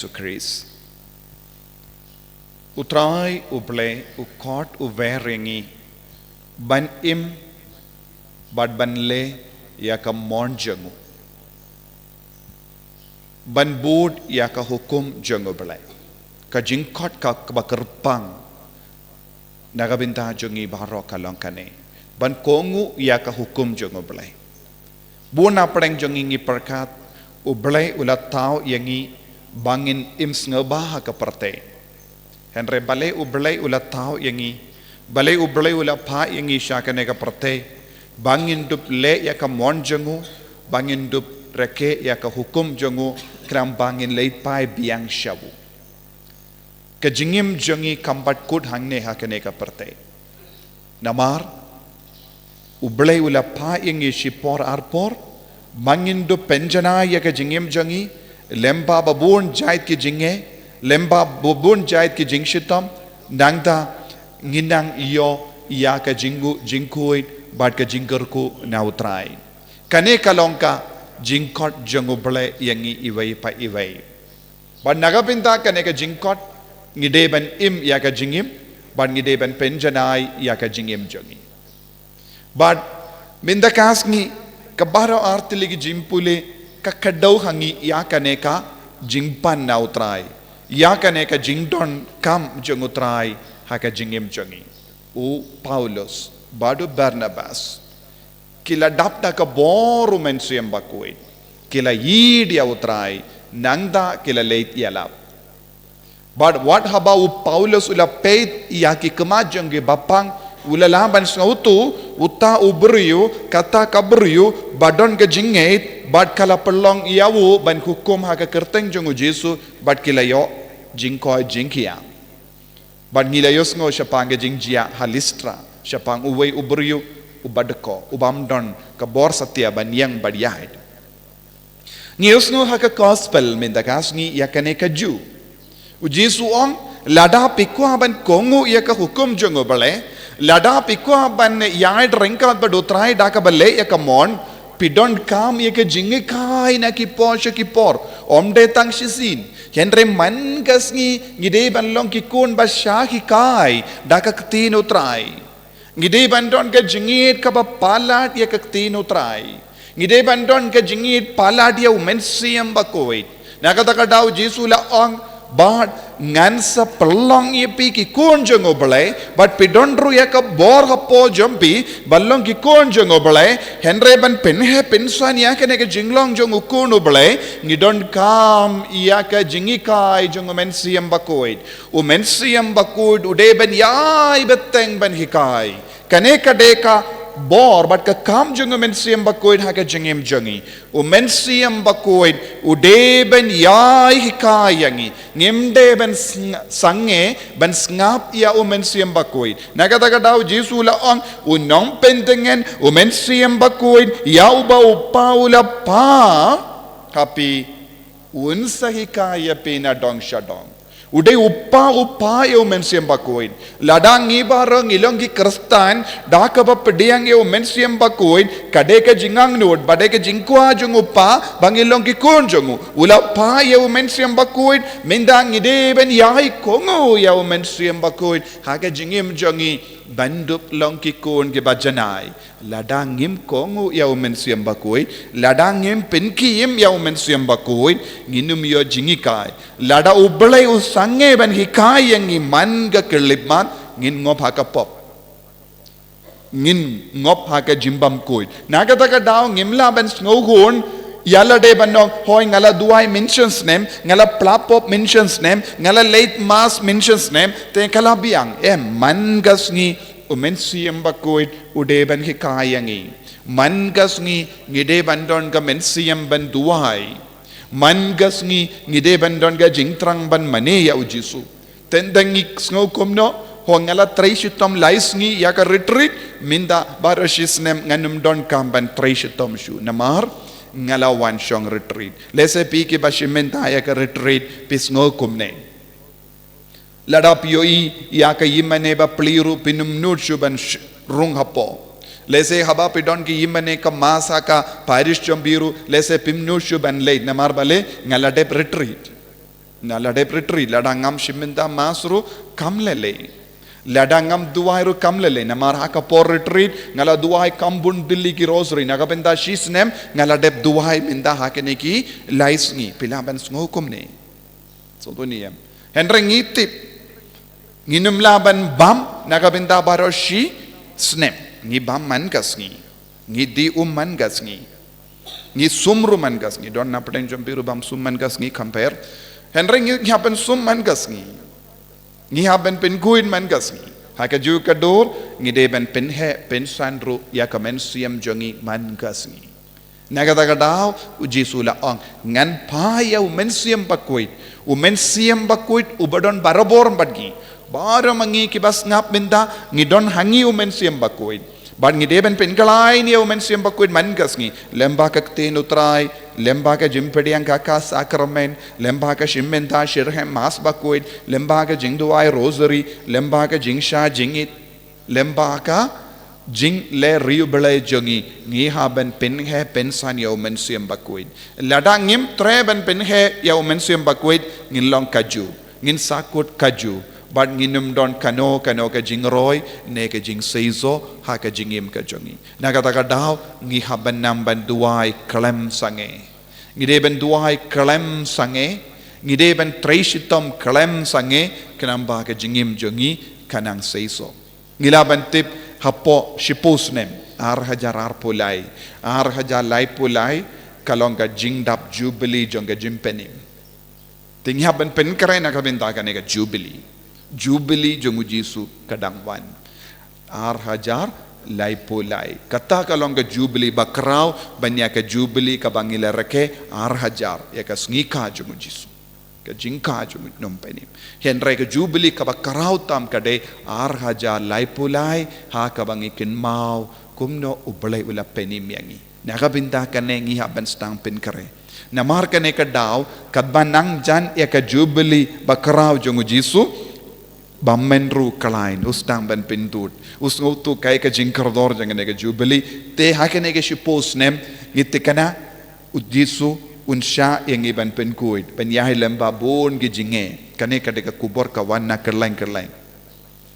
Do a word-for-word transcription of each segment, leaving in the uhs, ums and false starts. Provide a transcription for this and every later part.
Jisu Khrist. U Trai U Blei u khot u wer ïa ngi ban im bad ban leh ïa ka mon jong u, ban bud ïa ka hukum jong U Blei. Ka jingkhot ka kaba kyrpang na ka bynta jong ngi baroh ka long kane, ban kohnguh ïa ka hukum jong U Blei. Bun na pdeng jong ngi ngi pyrkhat U Blei u la thaw ïa ngi ba ngin im sngewbha ha ka pyrthei. Hynrei balei U Blei u la thaw ïa ngi, balei U Blei u la phah ïa ngi sha kane ka pyrthei? Ba ngin dup leh ïa ka mon jong u, ba ngin dup rakhe ïa ka hukum jong u, khnang ba ngin leit phai biang sha u. Ka jingim jong ngi kam pat kut hangne ha kane ka pyrthei. Namar U Blei u la phah ïa ngi shipor arpor ba ngin dup pynjanai ïa ka jingim jong ngi, lyngba ba bun jait ki jingeh, lyngba ba bun jait ki jingshitom, nangta ngin nang ïoh ïa ka jingnguh jingkhuid bad ka jingkyrkhu na U Trai. Kane ka long ka jingkhot jong U Blei ïa ngi iwei pa iwei. Bad na ka bynta kane ka jingkhot ngi dei ban im ïa ka jingim, bad ngi dei ban pynjanai ïa ka jingim jong ngi. Bad mynta ka sngi ka baroh artylli ki jingpule ka kdew ha ngi ïa kane ka jingpan na U Trai, ïa kane ka jingdonkam jong U Trai ha ka jingim jong ngi. U Paulus bad u Barnabas ki la dap da ka bor U Mynsiem Bakhuid, ki la ïeit ïa U Trai, nangta ki la leit ïalap. Bad wat haba u Paulus u la peit ïa ki khmat jong ki bapang, u la lah ban sngewthuh, uta u briew, kata ka briew ba don ka jingngeit, bad ka la pynlong ïa u ban hukum ha ka kyrteng jong U Jisu, bad ki la ïoh jingkoit jingkhiah. Bad ngi la ïohsngew shaphang ka jingjia ha Listra, shaphang uwei u briew uba dkoh, u bym don ka bor satia ban ïeng bad ïaid. Ngi ïohsngew ha ka gospel mynta ka sngi ïa kane ka juh. U Jisu u ong, lada phi kwah ban kohnguh ïa ka hukum jong U Blei, lada phi kwah ban ïaid ryngkat bad U Trai da kaba leh ïa ka mon, phi donkam ïa ka jinghikai na ki por sha ki por, ym dei tang shisien. Hynrei man ka sngi ngi dei ban long ki khun ba shah hikai da ka ktien U Trai. Ngi dei ban don ka jingïeit kaba palat ïa ka ktien U Trai. Ngi dei ban don ka jingïeit palat ïa U Mynsiem Bakhuid. Na kata ka daw Jisu u la ong, bad ngan sa pynlong ïa phi ki khun jong U Blei, bad phi don ruh ïa ka bor hapoh jong phi ban long ki khun jong U Blei, hynrei ban pynheh pynsan ïa kane ka jinglong jong u khun U Blei, ngi donkam ïa ka jinghikai jong U Mynsiem Bakhuid. U Mynsiem Bakhuid u dei ban ïai bteng ban hikai. Kane ka dei ka bor bad ka kam jong U Mynsiem Bakhuid ha ka jingim jong ngi. U Mynsiem Bakhuid u dei ban ïai hikai ïa ngi. Ngim dei ban sng-, sangeh ban sngap ïa U Mynsiem Bakhuid. Na kata ka daw Jisu u la ong, u nongpyntngen U Mynsiem Bakhuid ïa uba u Kpa u la phah ha phi, un sa hikai ïa phi na dong sha dong. U dei u Kpa u phah ïa U Mynsiem Bakhuid. Lada ngi baroh ngi long ki Khristan da kaba pdiang ïa U Mynsiem Bakhuid, ka dei ka jingangnud bad dei ka jingkwah jong u Kpa ba ngi long ki khun jong u. U la phah ïa U Mynsiem Bakhuid, mynta ngi dei ban ïai kohnguh ïa U Mynsiem Bakhuid ha ka jingim jong ngi ban dup long ki khun kiba janai. Lada ngim kohnguh ïa U Mynsiem Bakhuid, lada ngim pynkhie im ïa U Mynsiem Bakhuid, ngin ym ïoh jinghikai. Lada U Blei u sangeh ban hikai ïa ngi man ka khyllipmat, ngin ngop ha ka pop. Ngin ngop ha ka jingbymkhuid. Na kata ka daw ngim lah ban sngewhun ïa lade ban ong, hooid nga la duwai mynshem snem, nga la pla pop mynshem snem, nga la leit mass mynshem snem, te ka la biang. Em, man ka sngi U Mynsiem Bakhuid u dei ban hikai ïa ngi. Man ka sngi ngi dei ban don ka mynsiem ban duwai. Man ka sngi ngi dei ban don ka jingthrang ban mane ïa U Jisu. Teng teng ngi sngew kumno, hooid nga la trei shitom lai sngi ïa ka retreat, mynta baroh shi snem ngan ym donkam ban trei shitom shuh. Namar nga la wan shong retreat. Lehse phi kiba shim bynta ïa ka retreat phi sngew kumne. Lada phi ïohi ïa ka ïingmane ba plie ruh phin ym nud shuh ban sh-, rung hapoh. Lehse haba phi don ka ïingmane ka mass ha ka parish jong phi ruh, lehse phim nud shuh ban leit namar balei, nga la dep retreat. Na la dep retreat, lada ngam shim bynta mass ruh kam lei lei. Lada ngam duwai ruh kam lei lei. Namar ha ka por retreat nga la duwai kam bun tylli ki rosary. Na ka bynta shi snem nga la dep duwai bynta ha kine ki lai sngi. Phi lah ban sngew kumne. Sngewthuh ne em? Hynrei ngi tip, ngin ym lah ban bam na ka bynta baroh shi snem. Ngi bam man ka sngi. Ngi die um man ka sngi. Ngi sum ruh man ka sngi. Don na pdeng jong phi ruh bam sum man ka sngi, compare. Hynrei ngi hap ban sum man ka sngi. Ngi hap ban pynkhuid man ka sngi. Ha kajuh ka dur ngi dei ban pynheh pynsan ruh ïa ka mynsiem jong ngi man ka sngi. Na kata ka daw u Jisu u la ong, ngan phai ïa u Mynsiem Bakhuid. U Mynsiem Bakhuid uba don barabor bad ngi. Baroh ma ngi kiba sngap mynta ngi don ha ngi u Mynsiem Bakhuid. Bad ngi dei ban pynkylla ïa u Mynsiem Bakhuid man ka sngi. Lyngba ka ktien u Trai, lyngba ka jingpdiang ka ka sakramen, lyngba ka shim bynta shitrhem mass bakhuid, lyngba ka jingduwai rosary, lyngba ka jingshah jingit, lyngba ka jingleh riewblei jong ngi, ngi hap ban pynheh pynsan ïa u Mynsiem Bakhuid. Lada ngim treh ban pynheh ïa u Mynsiem Bakhuid, ngin long kajuh, ngin sahkut kajuh. Bad ngin ym don kano kano ka jingroi ne ka jingseisoh ha ka jingim ka jong ngi. Na kata ka daw ngi hap ban nang ban duwai khlem sangeh. Ngi dei ban duwai khlem sangeh. Ngi dei ban trei shitom khlem sangeh, khnang ba ka jingim jong ngi kan nang seisoh. Ngi lah ban tip hapoh shiphew snem, ar hajar arphew lai, ar hajar laiphew lai, ka long ka jingdap jubili jong ka jingpynim. Te ngi hap ban pynkhreh na ka bynta kane ka jubili. Jubili jong u Jisu ka dang wan. Ar hajar laiphew lai. Kata ka long ka jubili bakhraw ban ïa ka jubili kaba ngi la rakhe ar hajar, ïa ka sngi kha jong u Jisu. Ka jingkha jong u Nongpynim. Hynrei ka jubili kaba khraw tam ka dei ar hajar laiphew lai, ha kaba ngi kynmaw kumno u Blei u la pynim ïa ngi. Na ka bynta kane ngi hap ban sdang pynkhreh. Namar kane ka daw, katba nang jan ïa ka jubili bakhraw jong u Jisu, ba mynta ruh khlaiñ u sdang ban pyndud. U sngewthuh kaei ka jingkordor jong kane ka jubili. Te ha kane ka shiphew snem ngi thikna u Jisu un shah ïa ngi ban pynkhuid, ban ïaid lyngba bun ki jingeh. Kane ka dei ka khubor ka wan na kylleng kylleng.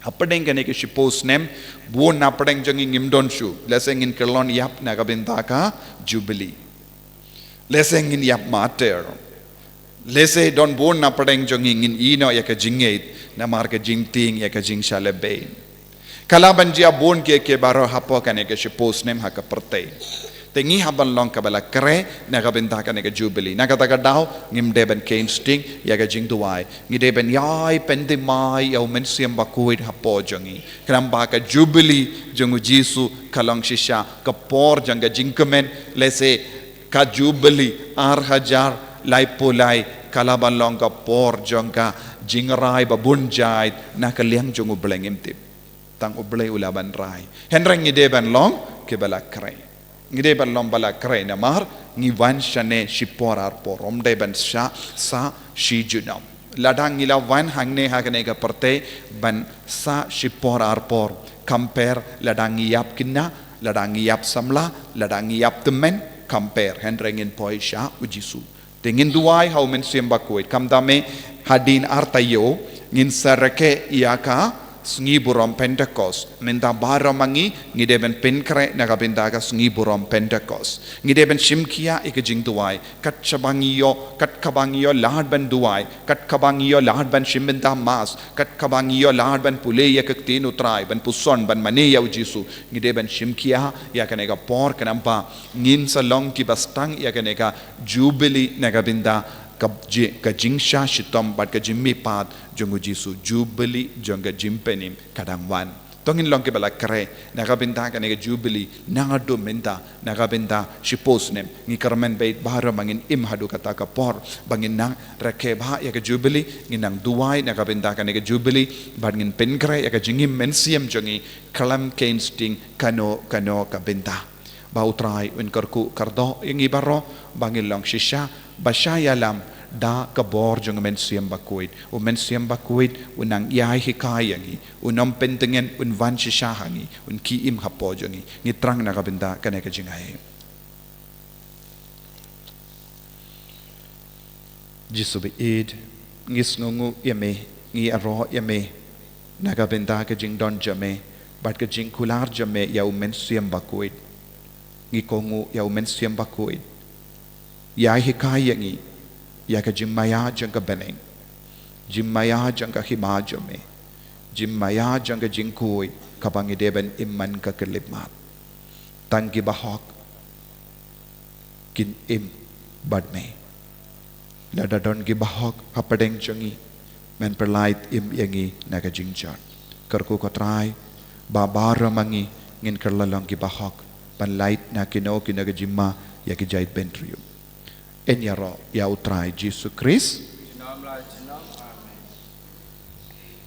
Hapdeng kane ka shiphew snem, bun na pdeng jong ngi ngim don shuh. Lehse ngin kyllon ïap na ka bynta ka jubili. Lehse ngin ïap martyr. Lehse don bun na pdeng jong ngi ngin ïehnoh ïa ka jingngeit namar ka jingtieng ïa ka jingshah lehbeiñ. Ka lah ban jia bun kiei kiei baroh hapoh kane ka shiphew snem ha ka pyrthei. Te ngi hap ban long kaba la khreh na ka bynta kane ka jubili. Na kata ka daw ngim dei ban kheiñ sting ïa ka jingduwai. Ngi dei ban ïai pynthymmai ïa u Mynsiem Bakhuid hapoh jong ngi. Khnang ba ka jubili jong u Jisu ka long shisha ka por jong ka jingkmen, lehse ka jubili ar hajar laiphew lai ka lah ban long ka por jong ka jingrai ba bun jait na ka liang jong u Blei, ngim tip. Tang u Blei u lah ban rai. Hynrei ngi dei ban long kiba la khreh. Ngi dei ban long ba la khreh namar ngi wan shane shipor arpor. Ym dei ban shah sah shi junom. Lada ngi la wan hangne ha kane ka pyrthei ban sah shipor arpor, compare lada ngi ïap khynnah, lada ngi ïap samla, lada ngi ïap tymmen, compare. Hynrei ngin poi sha u Jisu. Te ngin duwai ha u Mynsiem Bakhuid. Khamtam eh hadien ar taïew ngin sa rakhe ïa ka sngi burom Pentekost. Mynta baroh ma ngi ngi dei ban pynkhreh na ka bynta ka sngi burom Pentekost. Ngi dei ban shim khia ïa ka jingduwai. Kat shaba ngi ïoh, kat kaba ngi ïoh lad ban duwai, kat kaba ngi ïoh lad ban shim bynta mass, kat kaba ngi ïoh lad ban pule ïa ka ktien u Trai, ban puson, ban mane ïa u Jisu. Ngi dei ban shim khia ïa kane ka por khnang ba ngin sa long kiba sdang ïa kane ka jubili na ka bynta ka ji-, ka jingshah shitom bad ka jingmihpat jong u Jisu, jubili jong ka jingpynim ka dang wan. To ngin long kiba la khreh na ka bynta kane ka jubili, naduh mynta, na ka bynta shiphew snem. Ngi kyrmen beit baroh ba ngin im haduh kata ka por ba ngin nang rakhe bha ïa ka jubili, ngin nang duwai na ka bynta kane ka jubili, bad ngin pynkhreh ïa ka jingim mynsiem jong ngi khlem kheiñ sting kano kano ka bynta. Ba u Trai un kyrkhu kyrdoh ïa ngi baroh ba ngin long shisha ba shah ïalam da ka bor jong u Mynsiem Bakhuid. U Mynsiem Bakhuid un nang ïai hikai ïa ngi, un ym pyntngen, un wan shisha ha ngi, un ki im hapoh jong ngi. Ngi thrang na ka bynta kane ka jingai. Jisu ba ïeit, Ngi sngewnguh ïa me, ngi ïaroh ïa me na ka bynta ka jingdon jong me bad ka jingkular jong me ïa u Mynsiem Bakhuid. Ngi kohnguh ïa u Mynsiem Bakhuid, ïai hikai ïa ngi ïa ka jingmaïa jong ka bneng, jingmaïa jong ka hima jong me, jingmaïa jong ka jingkhuid kaba ngi dei ban im man ka khyllipmat. Tang ki bahok kin im bad me. Lada don ki bahok hapdeng jong ngi, men pyllait im ïa ngi na ka jingjot. Kyrkhu ko Trai ba baroh ma ngi ngin kylla long ki bahok ban lait na kino kino ki jingma ïa ki jaitbynriew. Yn ïaroh ïa u Trai Jisu Khrist.